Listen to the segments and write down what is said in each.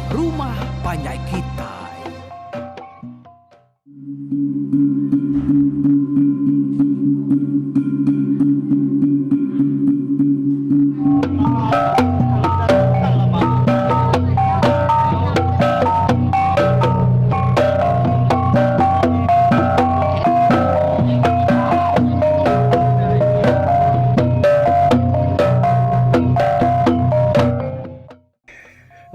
Rumah Panjai Kitai.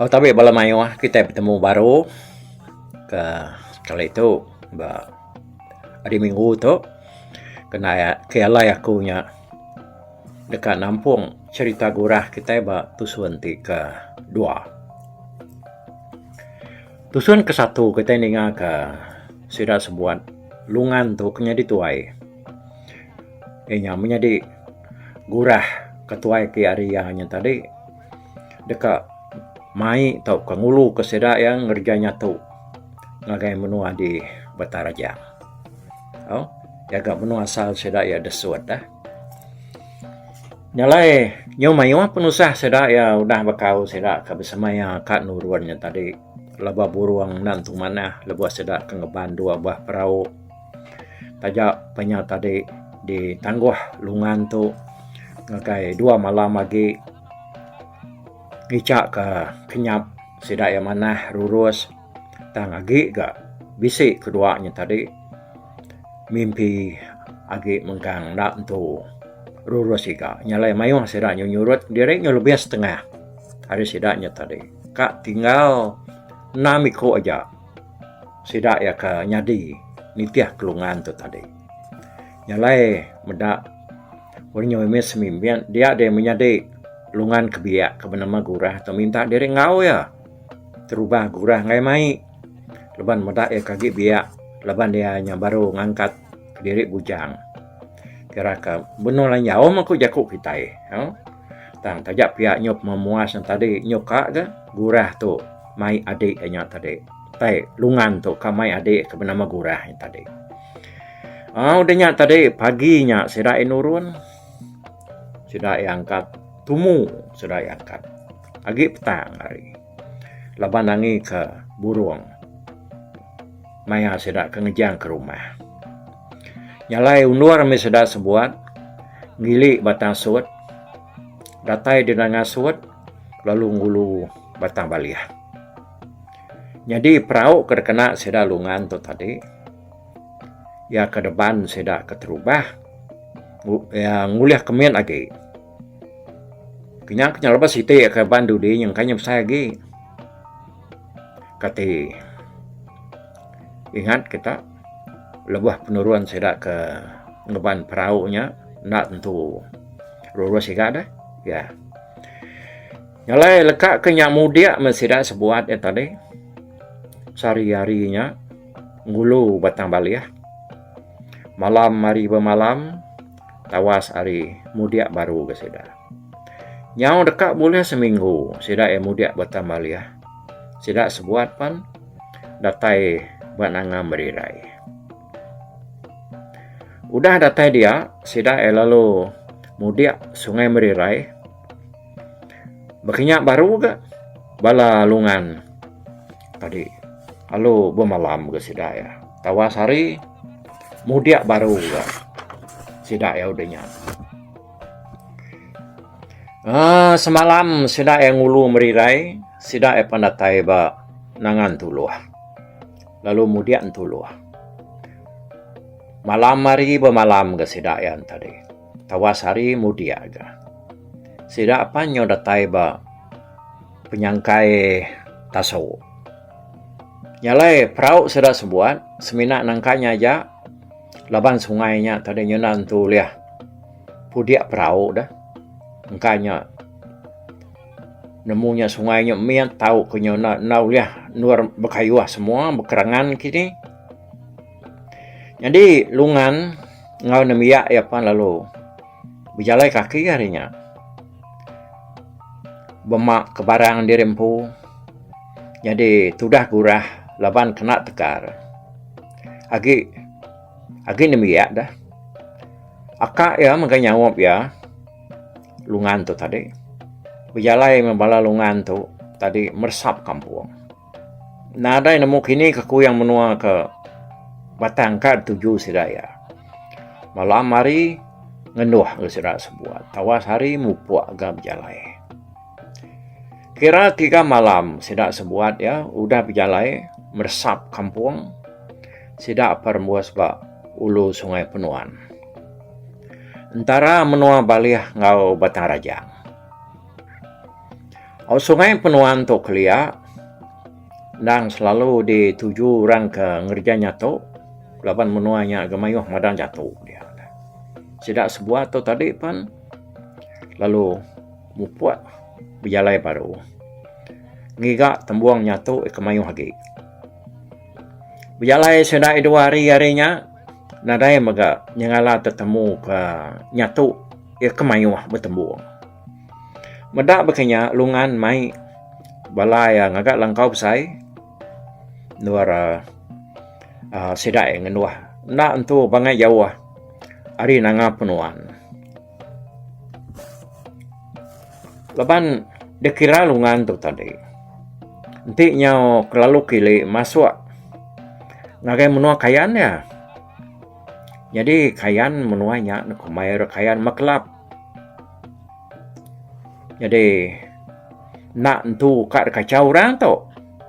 Oh tabi bala mayuh kitai betemu baru ke sekali tu ba hari minggu tu kena ke alai aku nya deka nampung cherita gurah kitai ba tusun ti ke dua. Tusun ke satu kitai ninga ka sida sebuat lungan tu ke nyadi tuai. Iya nya menyadi gurah ke tuai ke ari iya nya tadi deka mai tauka ngulu ke sida iya ngereja nyatu ngagai menua di Batang Rajang. Au jaga menua asal sida iya desut ah. Nya alai nyau mayuh penusah sida iya udah bekau sida ke besemaya ka nurun nya tadi leba burung enda entu manah lebuh sida ke ngeban dua buah perau taja pa nya tadi ditangguh lungan tu ngagai dua malam agi ngicha ka kenyap sida iya manah rurus tang agi ga bisi kedua nya tadi. Mimpi agi mengkang enda entu rurus iga. Nya alai mayuh sida nyu nyurut diri nyu lebih setengah ari sida nya tadi. Ka tinggal enam iku aja sida iya ke nyadi nitih kelungan tu tadi. Nya alai meda orang nyu mih semimbit dia deh menyadi lungan ke biak ke benama Gurah tu minta diri enggau iya. Terubah Gurah enggai mai. Laban meda iya ke agi biak laban iya nya baru ngangkat kediri bujang. Kira ke benung lanjau meh ku jaku kitai au. Tang taja pia nyup memuas ne tadi nyuka ga gurah tu mai adik iya nya tadi. Tai lungan tu ka mai adik ke benama gurah nya tadi. Au udah nya tadi pagi nya sida iya nurun sida iya angkat tumu sida iya angkat agi petang hari. Laban angi ke burung maya sida ke ngejang ke rumah. Nya alai undur mih sida sebuat ngili Batang Sut datai di Nanga Sut lalu ngulu Batang Balih. Nyadi perau ke dikena sida lungan tu tadi iya ke deban sida keterubah iya ngulih ke mit agi. Kinya ke nyeleba siti ke ban dudi nyengka nya besai agi. Kati ingat kita lebuh penurun sida ke ngeban perau nya enda tentu lurus siga deh. Ya. Nya alai leka ke nya mudik meh sida sebuat nya tadi sehari-hari nya ngulu Batang Balih. Malam hari bemalam. Tawas ari mudik baru ga sida. Nyau deka bulih seminggu sida iya mudik Batang Balih. Sida sebuat pan datai ba Nanga Merirai. Udah datai dia sida iya lalu mudik Sungai Merirai. Baka nya baru ga bala lungan tadi lalu bemalam ga sida iya. Tawas hari mudik baru ga sida iya udah nya. Aaa semalam sida iya ngulu merirai sida iya pan datai ba Nanga Entuloh lalu mudik Entuloh. Malam hari bemalam ga sida iya tadi. Tawas hari mudik ga. Sida pan nyau datai ba penyangkai Taso. Nya alai perau sida sebuat semina nangka nya aja laban sungai nya tadi nyenda entu ulih pudik perau deh. Engka nya nemu nya sungai nya mit tau ke nya enda enda ulih endur bekayuh semua bekerangan kini. Nyadi lungan enggau nembiak iya pan lalu bejalai kaki ari nya. Bema ke barang diri empu nyadi tudah gurah laban kena tegar. Agi agi nembiak deh. Aka iya mega nyaup iya lungan tu tadi. Bejalai meh bala lungan tu tadi meresap kampung. Nadai nemu kini ke kuyang menua ke batang ka dituju sida iya. Malam hari ngenduh ga sida sebuat. Tawas hari mupuk ga bejalai. Kira tiga malam sida sebuat iya udah bejalai meresap kampung sida perembus ba ulu Sungai Penuan. Entara menua Balih enggau Batang Rajang. Au Sungai Penuan tu kelia endang selalu dituju orang ke ngereja nyatu laban menua nya ga mayuh madang jatu dia. Sida sebuat tu tadi pen lalu mupuk bejalai baru ngiga tembung nyatu ke mayuh agi. Bejalai sida dua hari ari nya nadai mega nyengala tetemu ka nyatu iya ke mayuh betembung. Meda baka nya lungan mai bala iya ngaga langkau besai endur uhh sida iya ngenduh enda entu pangai jauh ari nanga penuan. Laban dikira lungan tu tadi enti nyau kelalu kili masuk ngagai menua Kayan iya. Nyadi Kayan menua nya ne kumbai re Kayan Mekelap. Nyadi enda entu ka da kachau orang tu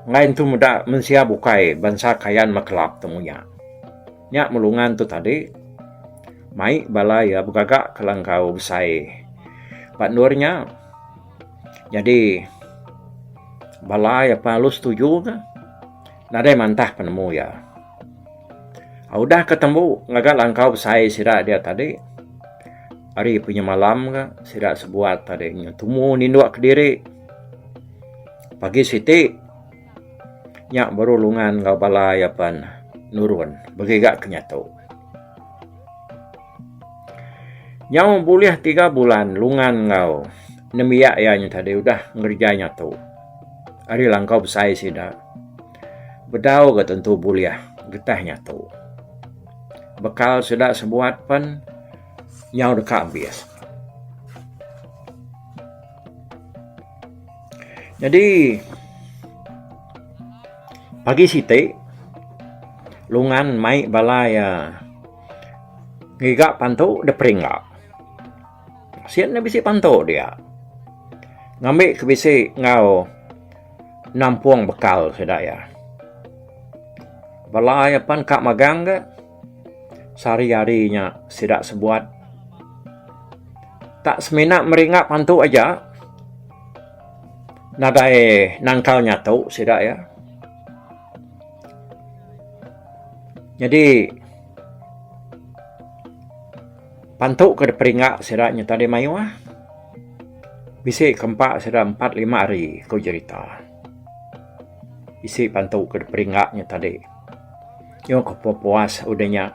enggai entu meda mensia bukai bansa Kayan Mekelap tu munya. Nya melungan tu tadi mai bala iya begaga ke langkau besai ba endur nya. Nyadi bala iya pun lalu setuju ka nadai mantah penemu iya. Udah ke tembu ngaga langkau besai sida dia tadi ari penyemalam ka sida sebuat tadi tumu ninduk kediri. Pagi siti nya baru lungan enggau bala iya pen nurun begiga ke nyatu. Nyau bulih tiga bulan lungan enggau nembiak iya nya tadi udah ngereja nyatu ari langkau besai sida. Bedau ga tentu bulih getah nyatu. Bekal sida sebuat pen nyau deka abis. Nyadi pagi siti lungan mai bala iya ngiga pantu da peringga. Sin ne bisi pantu dia. Ngambi ke bisi enggau nampung bekal sida iya. Bala iya pan ka magang ga sehari hari nya sida sebuat tak semina meringa pantu aja nadai nangkal nyatu sida iya. Nyadi Pantu ke diperinga sida nya tadi mayuh bisi ke empa sida empat lima hari ku jerita. Bisi pantu ke diperinga nya tadi nyau ke puas udah nya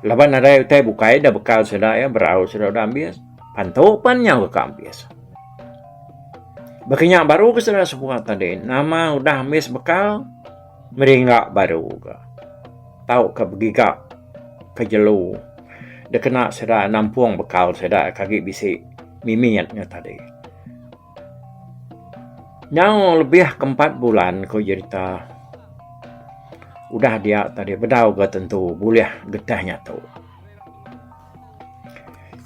laban nadai utai bukai da bekal sida iya berau sida udah ambis pantu pan nyau ka ambis. Baka nya baru ke sida semua tadi nama udah ambis bekal meringa baru ka tauka begiga. Ke jelu dikena sida nampung bekal sida ke agi bisi mimit nya tadi. Nyau lebih ke empat bulan ku jerita udah dia tadi bedau ga tentu bulih getah nya tu.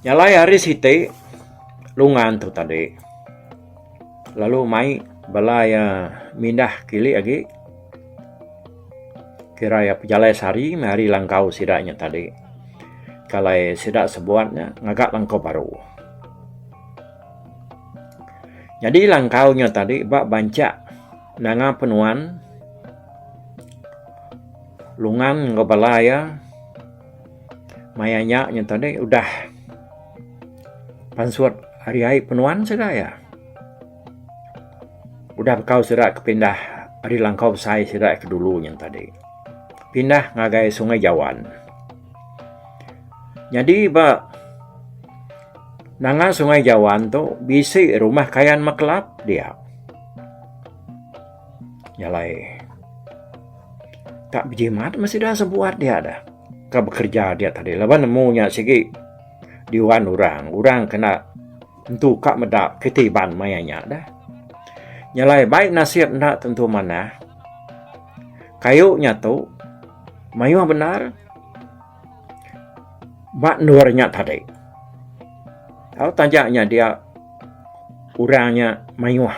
Nya alai hari siti lungan tu tadi lalu mai bala iya mindah kili agi. Kira iya pejalai sehari meh hari langkau sida nya tadi. Kalai sida sebuat nya ngaga langkau baru. Nyadi langkau nya tadi ba banchak nanga penuan lungan enggau bala iya maya nya nya tadi udah pansut ari ai penuan sida iya. Udah bekau sida ke pindah ari langkau besai sida ke dulu nyin tadi. Pindah ngagai Sungai Jawan. Nyadi ba nanga Sungai Jawan tu bisi rumah Kayan Mekelap dia. Nya alai tak bejimat meh sida sebuat dia dah ka bekerja dia tadi laban nemu nya sigi diwan orang. Orang kena Tentu ka meda kereta Iban maya nya deh. Nya alai bai nasib enda tentu manah. Kayu nya tu mayuh bendar ba endur nya tadi. Tau taja nya dia orang nya mayuh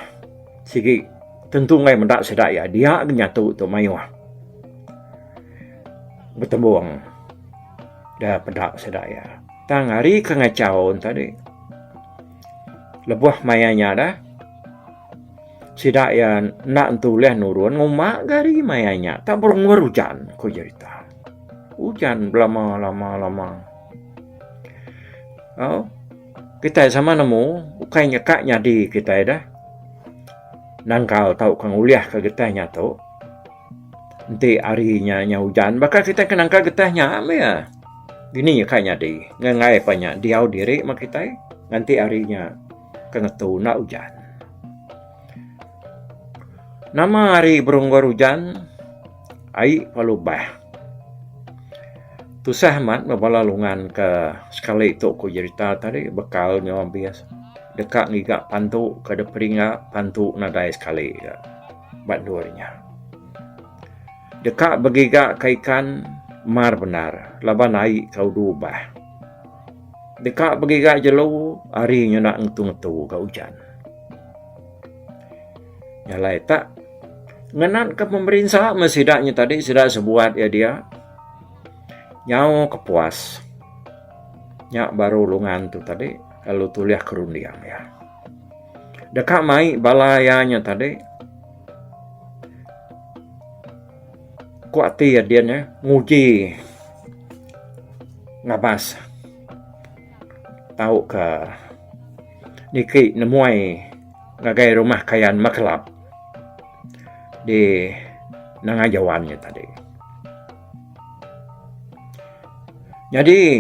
sigi tentu enggai meda sida iya dia ke nyatu tu mayuh betembung da peda sida iya. Tang hari ke ngachau ne tadi lebuh maya nya dah sida iya enda entu ulih nurun nguma ga hari maya nya tak berunggur ujan ku jerita. Ujan belama lama lama. Au kitai sama nemu ukai nya ka nyadi kitai deh nangkal tauka ngulihka getah nya tu. Enti hari nya nya ujan baka kitai ke nangkal getah nya meh iya. Dini ka nyadi ngengai pa nya diau diri meh kitai nganti hari nya ke ngetu enda ujan. Nama hari berunggur ujan ai pa lubah. Tusah amat meh bala lungan ke sekali tu ku jerita tadi bekal nyau abis deka ngiga pantu ke dep ringa pantu nadai sekali ga. Ba endur nya. Deka begiga ka ikan mar bendar laban ai ka udu ubah. Deka begiga jelu ari nyenda ngetu-ngetu ga ujan. Nya alai tak ngenan ka pemerinsa meh sida nya tadi sida sebuat iya dia. Nyau kepuas nya baru lungan tu tadi lalu tulih ke runding iya. Deka mai bala iya nya tadi ku ati iya din eh nguji ngabas tauka niki nemuai ngagai rumah Kayan Makelap di Nanga Jawan nya tadi. Nyadi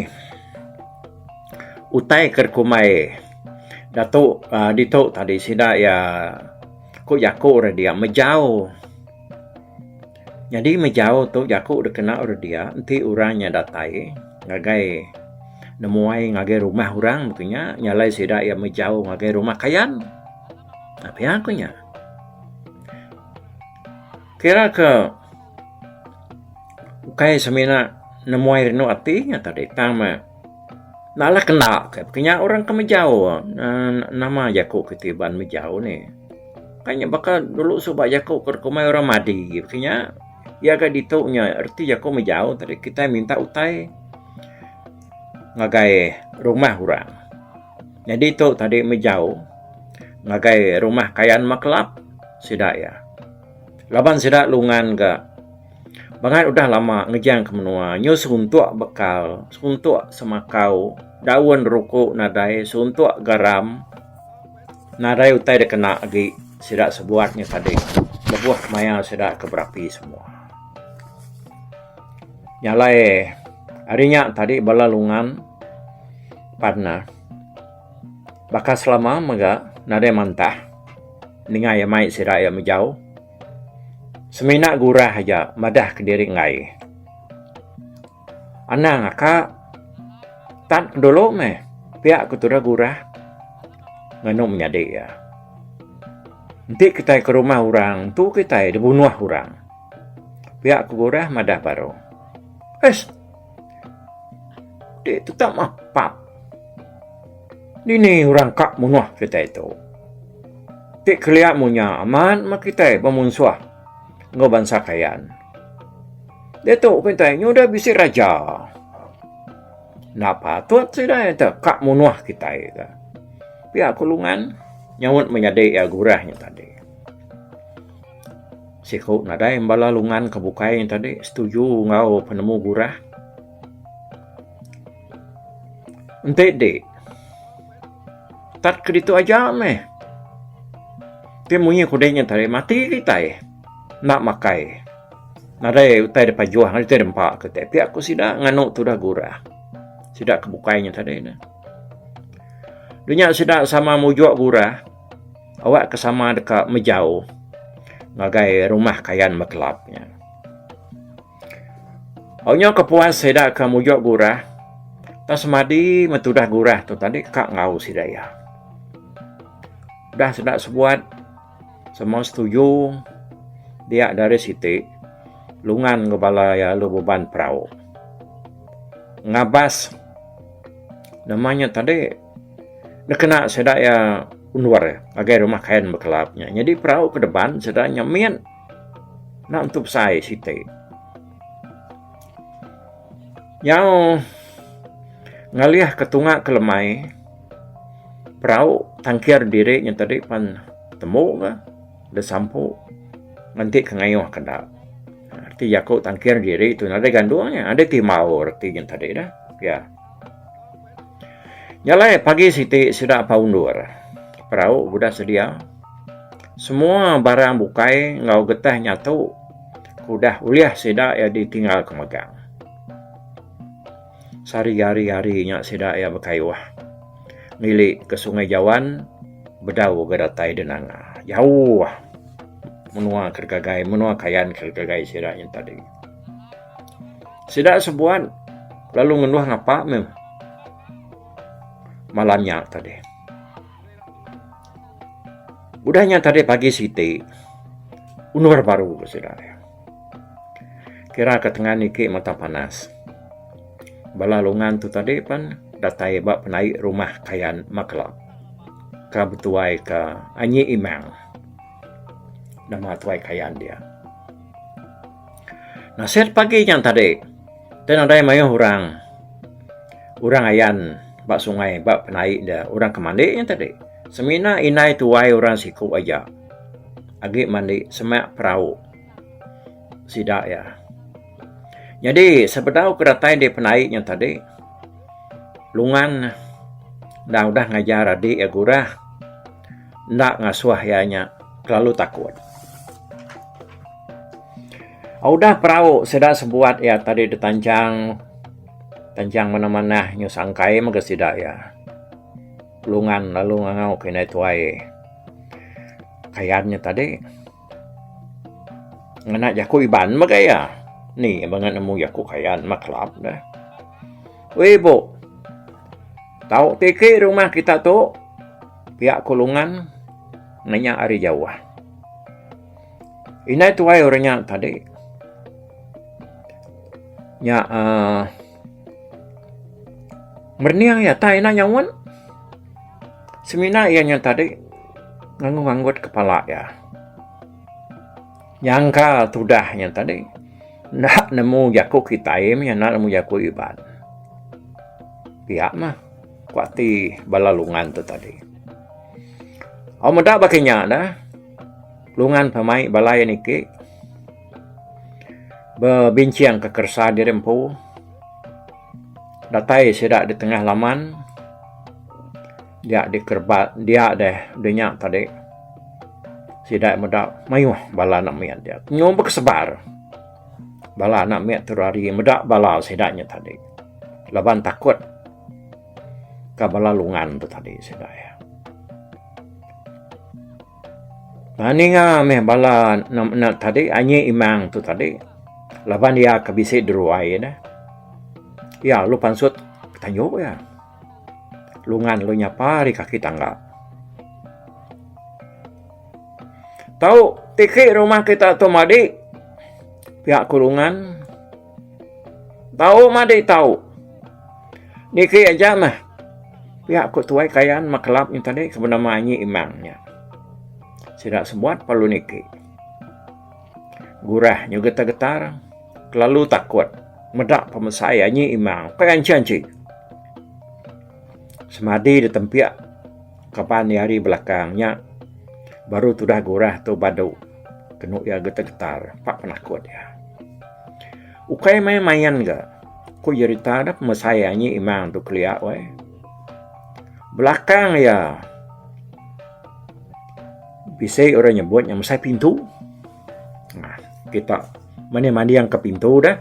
utai ke dikumbai datu uhh ditu tadi sida iya ku jaku ira dia mejau. Nyadi mejau tu jaku da kena ira dia enti orang nya datai ngagai nemuai ngagai rumah orang ku nya nyalai sida iya mejau ngagai rumah Kayan. Pia ku nya. Kira ke Ukai semina nemuai rindu ati nya tadi tang meh nalah kenda ke pekenya orang ke mejau uhh nama jaku ke ti iban mejau nih. Kai nya baka dulu suba jaku ke kumbai orang madi pekenya iya ga ditu nya reti jaku mejau tadi kitai minta utai ngagai rumah orang. Nyadi tu tadi mejau ngagai rumah Kayan Makelap sida iya. Laban sida lungan ga bangat udah lama ngejang ke menua nyu seruntuk bekal, seruntuk semakau, daun ruku nadai, seruntuk garam nadai utai da kena agi sida sebuat nya tadi lebuh maya sida ke berapi semua. Nya alai ari nya tadi bala lungan pan ne baka selama mega nadai mantah. Ninga iya mai sida iya mejau. Semina gurah aja madah kediri enggai. Anang aka tan dulu meh pia ku tudah gurah nganu menyadi iya. Enti kitai ke rumah orang entu kitai dibunuh orang. Pia ku gurah madah baru. Eish. Ti tetap mapap. Dini orang ka munuh kitai tu. Ti kelia munya amat meh kitai bemunsuh enggau bansa Kayan. Diatu kitai nyudah bisi raja. Enda patut sida ita ka munuh kitai ka. Pia ku lungan nyaut menyadi iya gurah nya tadi. Siku nadai bala lungan ke bukai nya tadi setuju enggau penemu gurah. Enti di tat ke ditu aja meh. Ti munyi kudi nya tadi mati kitai enda makai nadai utai da pajuh nadai utai da empa kitai pia ku sida nganu tudah gurah sida ke bukai nya tadi ne. Dunya sida sama mujuk gurah awak ke sama deka mejau ngagai rumah Kayan Mekelap nya. Au nya kepuas sida ke mujuk gurah tang semadi meh tudah gurah tu tadi ka enggau sida iya. Udah sida sebuat semua setuju dia dari siti. Lungan enggau bala iya lalu beban perau. Ngabas nama nya tadi dikena sida iya undur ngagai rumah kain bekelap nya. Nyadi perau ke deban sida nya mit enda entu besai siti. Nyau ngalih ke tunga ke lemai perau tangkir diri nya tadi pan tembu ka disampu nganti ke ngayuh ke enda. Reti jaku tangkir diri tu nadai gandung nya adai timbau reti nya tadi dah pia. Nya alai pagi siti sida pa undur perau udah sedia semua barang bukai enggau getah nyatu udah ulih sida iya ditinggal ke megang. Sehari hari hari nya sida iya bekayuh ngili ke Sungai Jawan bedau ga datai da nanga jauh menua ke gagai menua Kayan ke gagai sida nya tadi. Sida sebuat lalu ngenduh ngapa meh malam nya tadi. Udah nya tadi pagi siti undur baru sida iya. Kira ke tengan niki mata panas. Bala lungan tu tadi pan datai ba penaik rumah Kayan Makelap ka betuai ka Anyi Imang nama tuai Kayan dia. Nasit pagi nya tadi ti nadai mayuh orang orang ayan ba sungai ba penaik dia orang ke mandi nya tadi semina indai tuai orang siku aja agi mandi semak perau. Sida iya. Nyadi sebedau ke datai di penaik nya tadi, Lungan enda udah ngajar adik iya gurah enda ngasuh iya nya kelalu takut. Udah perau sida sebuat iya tadi ditanchang, tanchang manah-manah nyu sangkai mega sida iya. Lungan lalu ngangau ke indai tuai Kayan nya tadi. Ngena jaku Iban mega iya. Ni bangat nemu jaku Kayan maklap deh. Ui bu. Tau tiki rumah kita tu pia ku lungan nanya ari jauh. Indai tuai orang nya tadi nya uhh merening iya tai enda nyaut. Semina iya nya tadi nganggut-nganggut kepala iya. Nyangka tudah nya tadi enda nemu jaku kitai mih enda nemu jaku Iban. Pia mah ku ati bala lungan tu tadi. Au meda baka nya dah lungan pemai bala iya niki bebincing ka keresa diri empu. Datai sida di tengah laman dia dikereba dia deh udah nya tadi sida meda mayuh bala anak mit dia. Nyau bekesebar bala anak mit tu rari meda bala sida nya tadi laban takut ka bala lungan tu tadi sida iya. Ninga meh bala ne tadi anyi imang tu tadi laban iya ke bisi deruai ne. Iya lalu pansut tanju iya. Lungan lalu nyapa ari kaki tangga. Tau tiki rumah kita tu madi pia ku lungan. Tau madi tau. Niki aja meh pia ku tuai kayan makelap nya tadi ke benama Anyi Imang nya. Sida sebuat perlu niki. Gurah nyu getar-getar kelalu takut meda pemesai Anyi Imang ukai anchi-anchi. Semadi ditempik kaban iya ari belakang nya baru tudah gurah tu badu kenu iya getar-getar pak penakut iya. Ukai main-main ga ku jerita da pemesai anyi imang tu kelia weh. Belakang iya bisi orang nyebut nya mesai pintu. Aaa kita manding-manding ka pintu deh.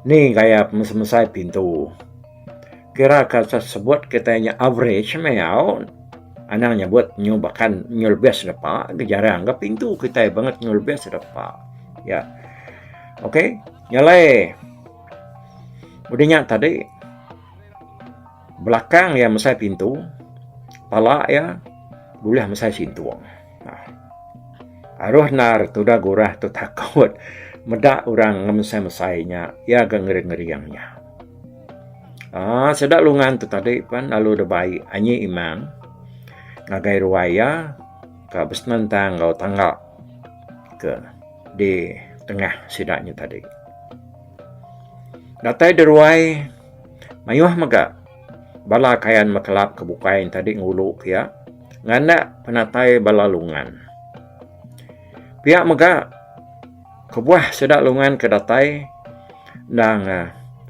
Ni gaya pemesai-mesai pintu. Kira ka sebut kitai nya average meh au. Anang nyebut nyu bakan nyu lebih selepa jarang ga pintu kitai bangat nyu lebih selepa. Ya. Okey, nya alai udah nya tadi belakang iya mesai pintu pala iya bulih mesai sintung. Aruh endar tudah gurah tu takut. Meda orang ngemesai-mesai nya iya ga ngering-ngering nya. Aaa sida lungan tu tadi pan lalu dibai anyi imang ngagai ruai iya ka besenentang enggau tangga ke di tengah sida nya tadi. Datai di ruai mayuh mega bala kayan mekelap ke bukai nya tadi ngulu ke iya nganak penatai bala lungan. Pia mega kebuah sida lungan ke datai endang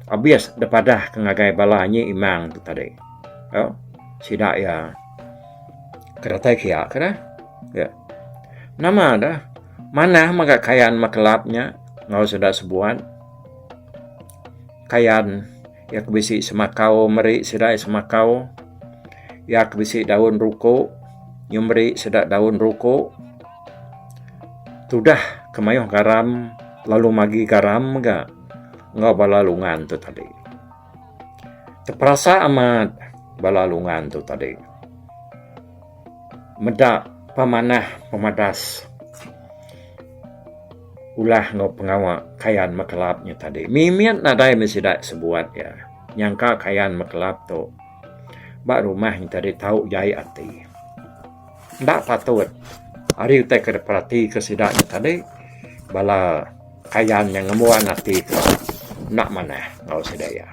abis dipadah ke ngagai bala anyi imang tu tadi. Au sida iya ke datai kiya ke dah. Ya. Nama dah manah mega kayan mekelap nya enggau sida sebuat. Kayan iya ke bisi semakau meri sida iya semakau. Iya ke bisi daun ruko nyu meri sida daun ruko. Tudah ke mayuh garam lalu magi garam mega enggau bala lungan tu tadi. Teperasa amat bala lungan tu tadi meda pemanah pemadas. Ulah enggau pengawa Kayan Mekelap nya tadi. Mimit nadai meh sida sebuat iya. Nyangka Kayan Mekelap tu ba rumah nya tadi tau jai ati. Enda patut ari utai ke diperatika sida nya tadi bala Kayan nya ngembuan ati ke enda manah enggau sida iya.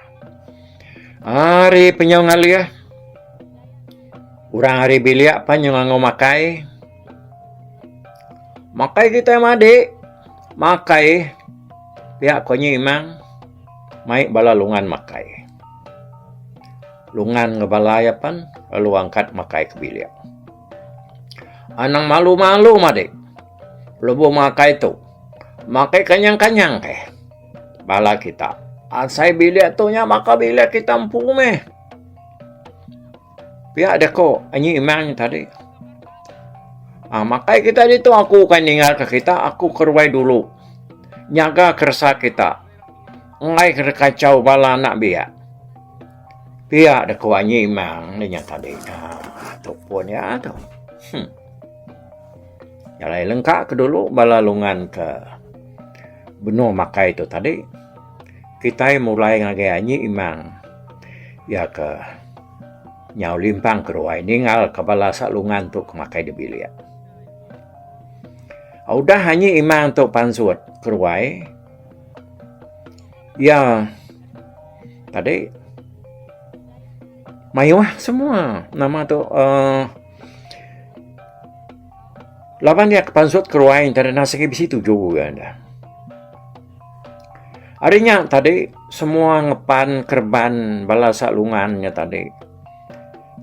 Ari penyau ngalih orang ari bilik pan nyau ngangau makai. Makai kitai madik, makai pia ko nyi imang mai bala lungan makai. Lungan enggau bala iya pan lalu angkat makai ke bilik. Anang malu-malu madik lebuh makai tu. Makai kanyang-kanyang keh bala kita. Asai bilik tu nya baka bilik kita empu meh. Pia deh ko anyi imang nya tadi. Aaa makai kita ditu aku ukai ninggal ka kita aku ke ruai dulu nyaga keresa kita enggai ke kacau bala anak biak. Pia deh ko anyi imang nya tadi. Aaa tu pun iya tu. Huh. Jalai lengka ke dulu bala lungan ke benung makai tu tadi. Kitai mulai ngagai anyi imang iya ke nyau limpang ke ruai ninggal ke bala lungan tu ke makai da bilik. Udah anyi imang tu pansut ke ruai iya tadi mayuh semua nama tu uhh laban iya ke pansut ke ruai enti sigi bisi tuju iya. Ari nya tadi semua ngepan kereban bala salungan nya tadi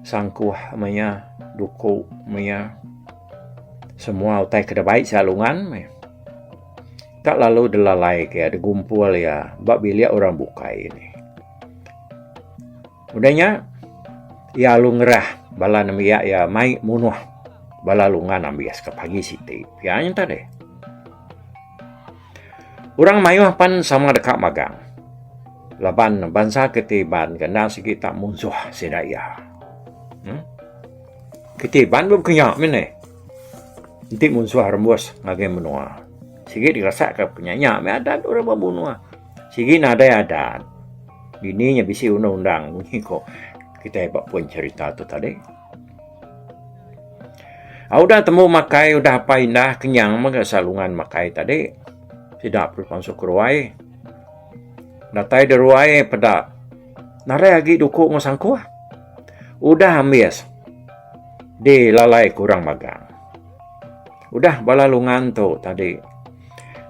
sangkuh maya duku maya semua utai ke dibai salungan meh ka lalu dilalai ke digumpul iya ba bilik orang bukai. Udah nya iya lalu ngerah bala nembiak iya mai munuh bala lungan ambis ke pagi siti. Pia nya tadi. Orang mayuh pan sama deka magang laban bansa kiti Iban ke enda sigi tak munsuh sida iya. Uhh kiti Iban pun kinya mih neh. Enti munsuh rembus ngagai menua sigi dirasak ka kinya nya mih adat orang bebunuh. Sigi nadai adat. Dini nya bisi undang-undang munyi ko kitai ba pun cherita tu tadi. Udah tembu makai udah apai indah kenyang mega salungan makai tadi sida perlu pansut ke ruai. Datai da ruai peda nadai agi duku enggau sangkuh. Udah ambis dilalai ke orang magang. Udah bala lungan tu tadi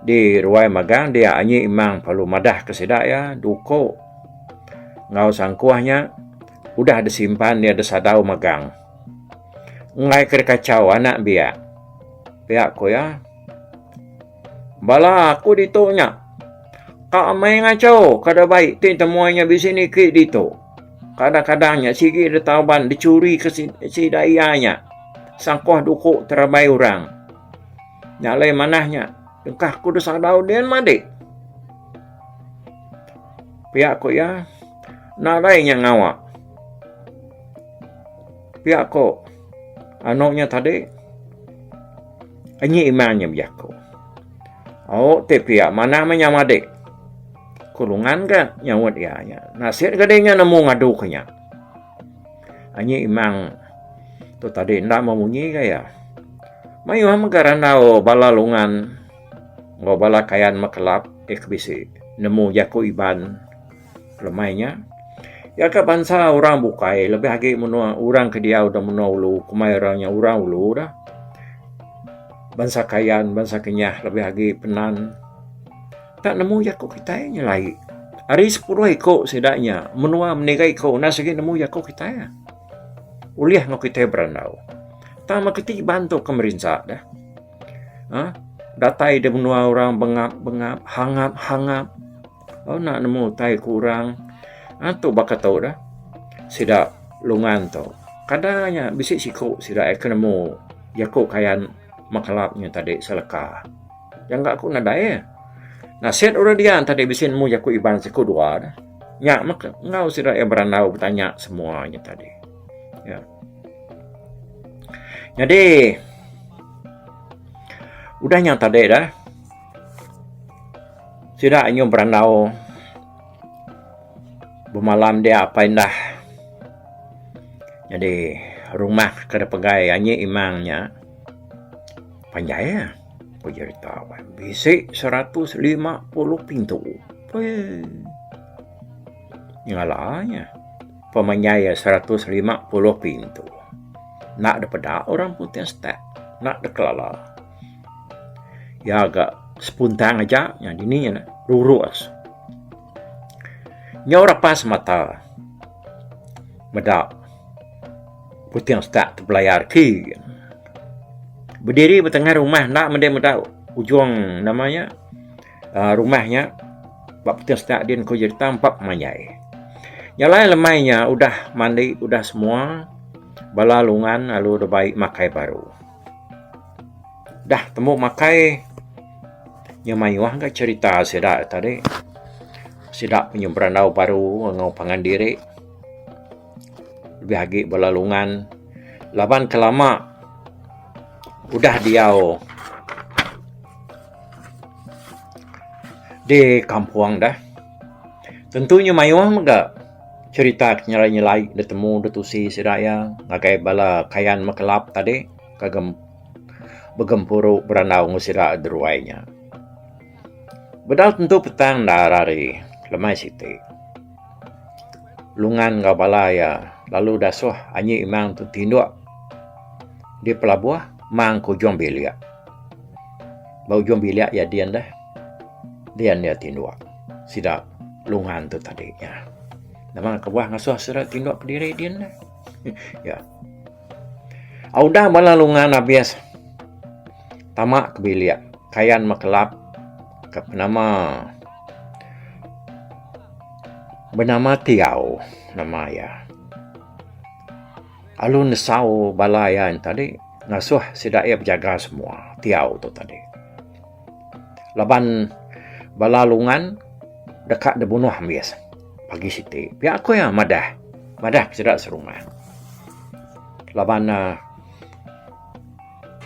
di ruai magang dia anyi imang perlu madah ke sida iya duko enggau sangkuh nya udah disimpan iya disadau magang. Enggai ke dikachau anak biak. Pia ku iya. Bala aku ditu nya ka mei ngachau kada baik ti temuai nya bisi niki ditu. Kadang-kadang nya sigi da taban dichuri ke sida iya nya. Sangkuh duku terabai orang. Nya alai manah nya dengkah ku da sadau din madik. Pia ku iya nadai nya ngawa. Pia ku anu nya tadi anyi imang nya bejaku. Au ti pia manah meh nya madi. Ku Lungan ga nyaut iya nya. Nasit ga deh nya nemu ngadu ke nya. Anyi imang tu tadi enda memunyi ga iya. Mayuh mega randau bala Lungan enggau bala Kayan Mekelap eh ke bisi nemu jaku Iban lemai nya. Iya ka bansa orang bukai lebih agi menua orang ke diau da menua ulu kumbai orang nya orang ulu dah. Bansa Kayan, bansa Kenyah lebih agi Penan tak nemu jaku kitai nyelai. Ari sepuluh iku sida nya menua meniga iku enda sigi nemu jaku kitai. Ulih enggau kitai berandau. Tang meh kiti Iban tu ke merinsa deh. uhh Datai da menua orang bengap bengap hangap hangap. Au enda nemu utai ku orang. Uhh tu baka tu dah. Sida lungan tu. Kada nya bisi siku sida ke nemu jaku kayan mekelap nya tadi seleka. Jangka ku nadai. Nasit orang dia tadi bisi nemu jaku Iban siku dua dah. Nya meh enggau sida iya berandau betanya semua nya tadi. Ya. Nyadi udah nya tadi dah. Sida nyu berandau bemalam dia apai indah. Nyadi rumah ke dipegai anyi imang nya panjai ah ku jerita bisi 150 pintu. Pei nyengala nya pemanjai iya 150 pintu. Enda dipeda orang putih setak enda dikelala. Iya ga sepuntang aja nya dini nya rurus. Nyau rapas mata meda puting setak tebelayar ki. Bediri ba tengah rumah enda mende meda ujung nama nya uhh rumah nya ba puting setak din ku jerita empa pemanjai. Nya alai lemai nya udah mandi udah semua bala lungan lalu dibai makai baru. Dah tembu makai nya mayuh ga cherita sida tadi. Sida punya berandau baru enggau pangan diri lebih agi bala lungan laban ke lama udah diau di kampung deh. Tentu nya mayuh mega cherita ke nyelai nyelai da temu da tusi sida iya ngagai bala kayan mekelap tadi. Ka begempuru berandau enggau sida deruai nya. Bedau tentu petang enda hari lemai siti. Lungan enggau bala iya lalu dasuh anyi imang tu tinduk di pelabuh mang ke ujung bilik. Ba ujung bilik iya din deh. Din iya tinduk sida lungan tu tadi nya. Nama kebuah ngasuh sida tinduk kediri din deh. Ya. Udah bala lungan abis tama ke bilik kayan mekelap ke penama benama Tiau nama iya. Lalu nesau bala iya tadi ngasuh sida iya bejaga semua Tiau tu tadi. Laban bala lungan deka dibunuh ambis pagi siti. Pia ku iya madah, madah ke sida serumah. Laban ne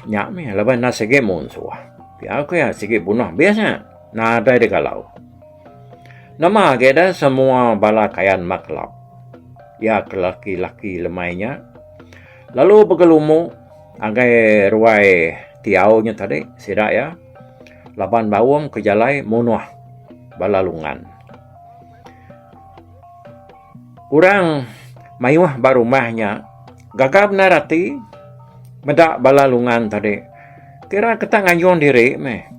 nya mih laban ne sigi munsuh. Pia ku iya sigi bunuh ambis nya nadai digalau. Nama agi deh semua bala kayan maklab iya ke laki-laki lemai nya lalu begelumu ngagai ruai tiau nya tadi sida iya laban baung ke jalai munuh bala lungan. Orang mayuh ba rumah nya gaga bendar ati meda bala lungan tadi kira ke tak nganjung diri meh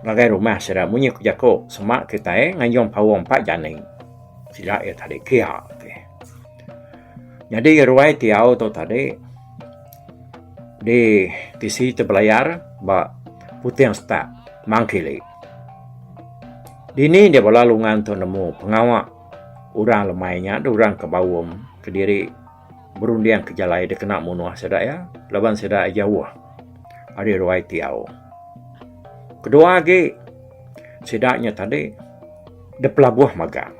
ngagai rumah sida munyi ku jaku sema kitai nganjung paung empa jani sida iya tadi kia. Nyadi ruai tiau tu tadi di tisi tebelayar ba puting setak Mangkili. Dini dia bala lungan tu nemu pengawa orang lemai nya deh orang ke baum kediri berunding ke jalai dikena munuh sida iya laban sida jauh ari ruai tiau. Kedua agi sida nya tadi dipelabuh magang.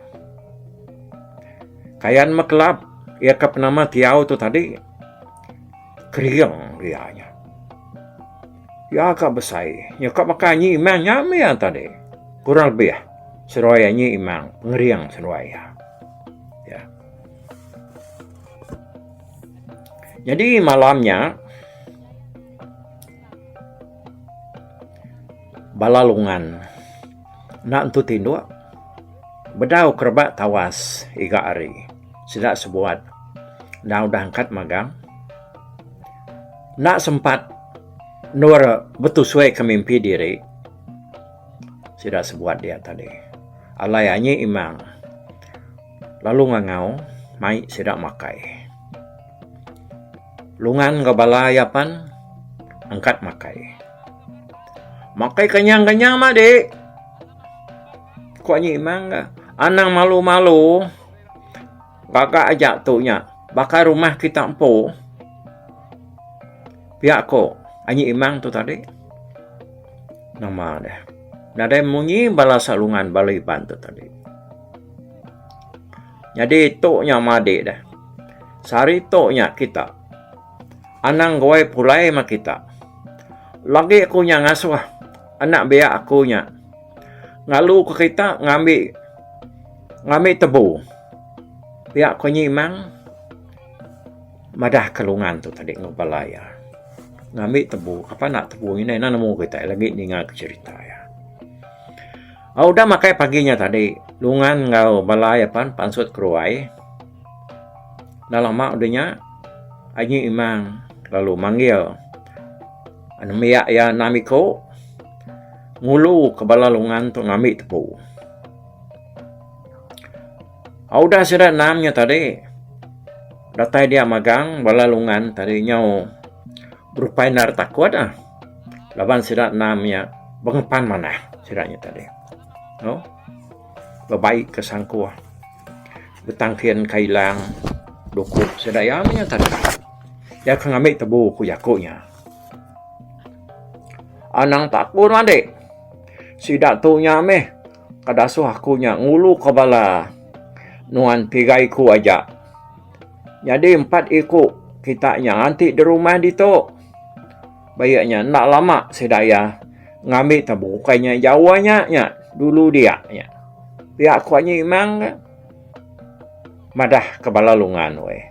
Kayan mekelap iya ke penama tiau tu tadi kering iya nya. Iya ka besai nya ka baka anyi imang nya meh iya tadi. Kurang lebih seduai anyi imang pengering seduai iya. Ya. Nyadi malam nya bala lungan enda entu tinduk bedau kerebak tawas iga hari sida sebuat enda udah angkat magang. Enda sempat endur betusui ke mimpi diri sida sebuat dia tadi. Alai anyi imang lalu ngangau mai sida makai. Lungan enggau bala iya pan angkat makai. Makai kenyang-kenyang madi ku anyi imang ga anang malu-malu. Gaga aja tu nya baka rumah kita empu. Pia ko anyi imang tu tadi. Nama deh. Nadai munyi bala salungan bala iban tu tadi. Nyadi tu nya madi deh. Sehari tu nya kita. Anang guai pulai meh kita. Lagi aku nya ngasuh anak biak aku nya. Ngalu ke kita ngambi ngambi tebu. Pia ku nyimang madah ke lungan tu tadi enggau bala iya. Ngambi tebu kapa enda tebu ngini enda nemu kitai lagi ninga ke cherita iya. Udah makai pagi nya tadi lungan enggau bala iya pan pansut keruai. Enda lama udah nya anyi imang lalu manggil anembiak iya enam iku. Ngulu ke bala lungan tu ngambi tepu. Udah sida enam nya tadi datai dia magang bala lungan tadi nyau berupai endar takut ah laban sida enam nya bengepan manah sida nya tadi. Au bebai ke sangkuh betangkin ke ilang duku sida iya meh nya tadi. Iya ke ngambi tebu ku jaku nya. Anang takun adik. Sida tu nya meh ke dasuh aku nya nguluka bala nuan tiga iku aja. Nyadi empat iku kita nya nganti di rumah ditu. Baik nya enda lama sida iya ngambi tebu ukai nya jauh nya nya dulu dia nya. Pia ku anyi imang ka madah ke bala lungan weh.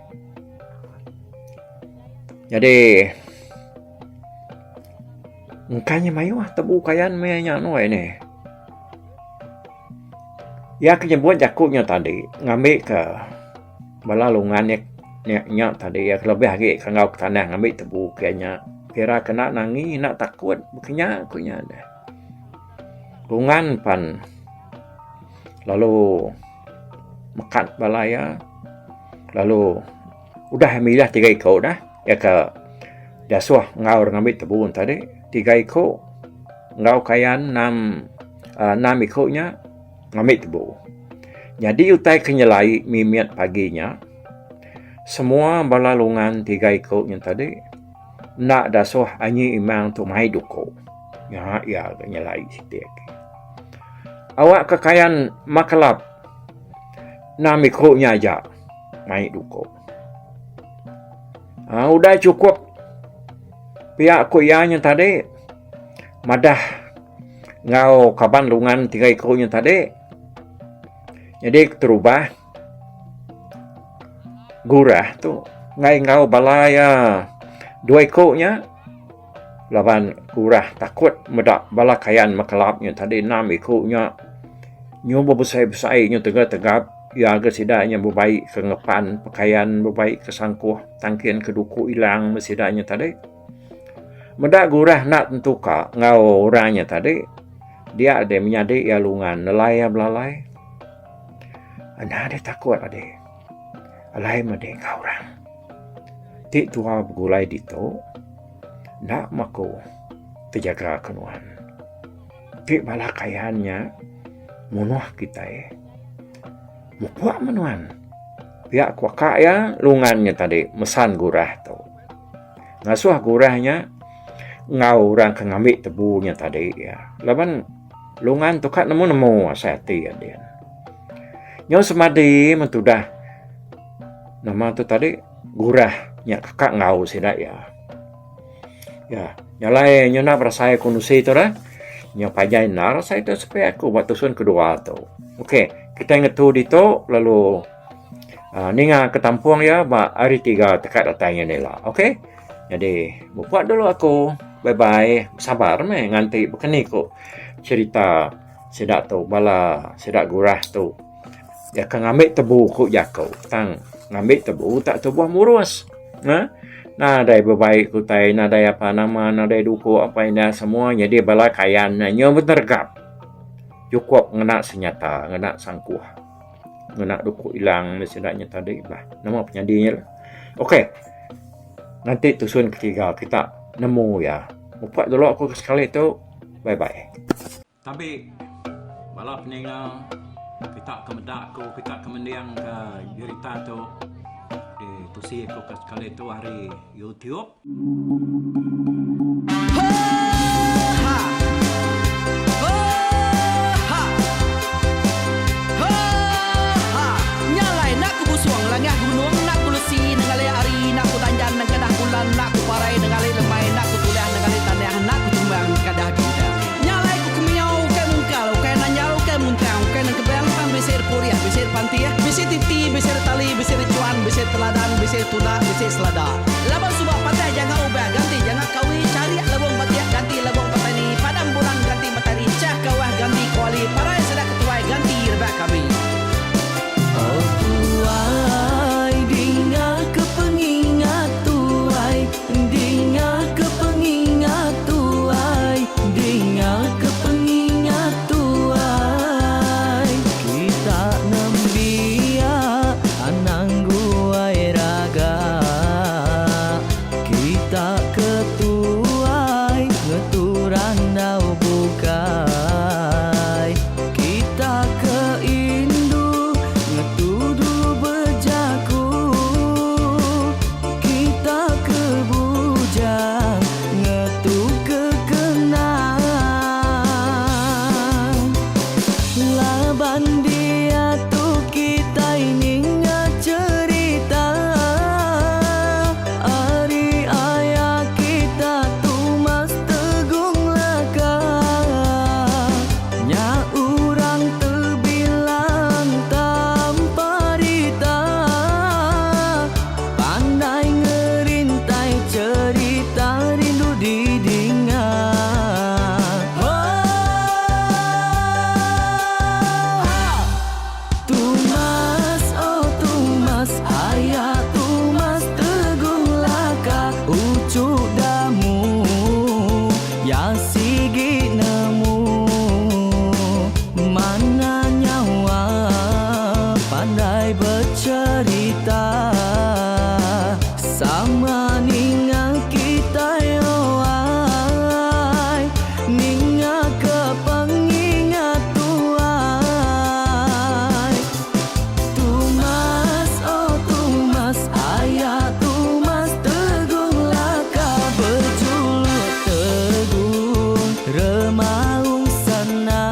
Nyadi engka nya mayuh tebu kayan meh nya nuai neh. Iya ke nyebut jaku nya tadi ngambi ke bala lungan nya nya tadi iya kelebih agi ke enggau ke tanah ngambi tebu ke nya kira ke enda nangi enda takut baka nya ku nya deh. Lungan pan lalu mekat bala iya lalu Udah milih tiga iku dah iya ke diasuh enggau orang ngambi tebu ne tadi tiga iku enggau kayan enam uhh enam iku nya ngambi tebu. Nyadi utai ke nyelai mimit pagi nya semua bala lungan tiga iku nya tadi enda dasuh anyi imang tu mai duku. Nya iya ke nyelai siti agi. Awak ke kayan makelap enam iku nya aja. Mai duko. Ha, udah cukup pia ku iya nya tadi madah enggau kaban lungan tiga iku nya tadi. Jadi keterubah gurah tu enggai enggau bala iya dua iku nya laban gurah takut meda bala kayan mekelap nya tadi enam iku nya nyau bebesai-besai nyau tegap-tegap. Iya ga sida nya bebai ke ngepan pekayan bebai ke sangkuh tangkin ke duku ilang meh sida nya tadi. Meda gurah enda tentu ka enggau orang nya tadi dia deh menyadi iya lungan nelai iya belalai. Enda deh takut adi alai meh deh enggau orang. Ti tua begulai ditu enda meh aku tejaga ke nuan. Ti bala kayan nya munuh kitai. Mupuk meh nuan. Pia ku aka iya lungan nya tadi mesan gurah tu. Ngasuh gurah nya enggau orang ke ngambi tebu nya tadi iya. Laban lungan tu ka nemu nemu asai ati iya din. Nyau semadi meh tudah nama tu tadi gurah nya ka enggau sida iya. Ya, nya alai nyuna berasai aku nusi tu dah. Nya panjai endar asai tu sepi aku ba tusun kedua tu. Okey, kitai ngetu ditu lalu uhh ninga ke tampung iya ba hari tiga teka datai ngini ila. Okey. Nyadi mupuk dulu aku. Bye bye. Sabar meh nganti bekeni ku cherita sida tu bala sida gurah tu. Iya ke ngambi tebu ku jaku tang ngambi tebu tak tubuh murus. Nah, nadai bebaik ku utai, nadai apa nama, nadai duku apa indah semua nyadi bala kayan ne nyau beteregap. Chukup ngena senyata, ngena sangkuh, ngena duku ilang meh sida nya tadi bah. Nama penyadi nya lah. Okey. Nganti tusun ketiga kita nemu iya. Upa dulu aku ke sekali tu. Bye bye. Tabi bala peninga kita ke meda aku kita ke mending ke jerita tu di tusi aku ke sekali tu ari YouTube. Nya alai ku kemiau ukai mungkal, ukai nanjal, ukai muntang, ukai nengkebang tang bisi repurih, bisi repantih, bisi titi, bisi retali, bisi rechuan, bisi teladan, bisi tunda, bisi selada. Laban suba patah janga ubah ganti janga kawi, charik lebung batik ganti lebung petani, padam bulan ganti matahari, chah kawah ganti kuali, parai sida ketuai ganti rebak kami. Oh tuai dinga ke pengingat tuai Dinga ke pengingat tuai Dinga ke pengingat tuai Kita nembiak anang guai raga Kita ke tuai ngetu randau bukai Kita ke indu ngetu dulu bejaku Kita ke bujang ngetu ke kenang Laban diatu kitai ninga cherita Ari aya kita Tumas Tegung Laka Nya urang tebilang tanpa rita Pandai ngerintai cherita rindu didinga. Tumas oh tumas aya tumas tegung laka uchu damu ya sigi nemu mana nyawa pandai becherita sama ninga kitai oai ninga ke pengingat tuai Tumas oh tumas aya tumas tegung laka bejuluk tegung remaung sana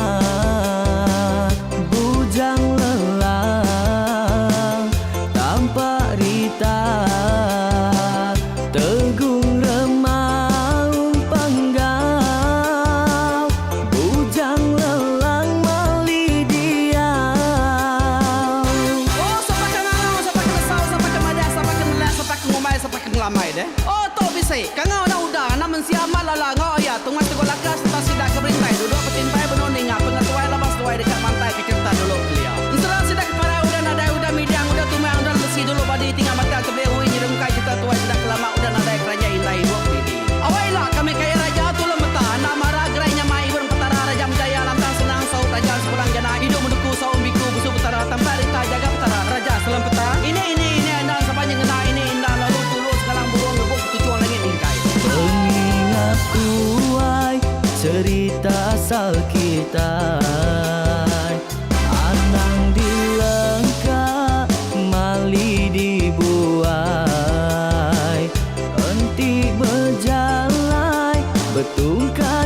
bujang lelang tampak rita tegung remaung panggau bujang lelang mali diau. Oh sapa ke ngangau sapa ke nesau sapa ke madah sapa ke nelak sapa ke ngumbai sapa ke ngelamai deh. Oh tu bisi kangau anak uda anak mensia amat lala enggau aya tungai tegul laka sereta sida ke berintai duduk betimpai benung ninga pengetuai laban seduai deka mantai ke cherita dulu kelia. Ensera sida ke parai udah nadai udah midang udah tumang udah lemesi dulu badi tinggal batang tebeli ui nyerungkai cherita tuai sida ke lama udah nadai keranjai indai ibuk didi. Awai ila kami kaya raja tulung meta enda mara gerai nyamai ibun petara raja menjaya lantang senang saut raja sepulang jana idup menduku saum biku busu petara tampak rita jaga petara raja selem peta ini ini ini endang sapa nyengena ini endang lalu tulu sengalang burung ngebuk ketuchung langit mingkai. Pengingat tuai cerita asal kitai Anang dilengka mali dibuai Enti bejalai betungkat.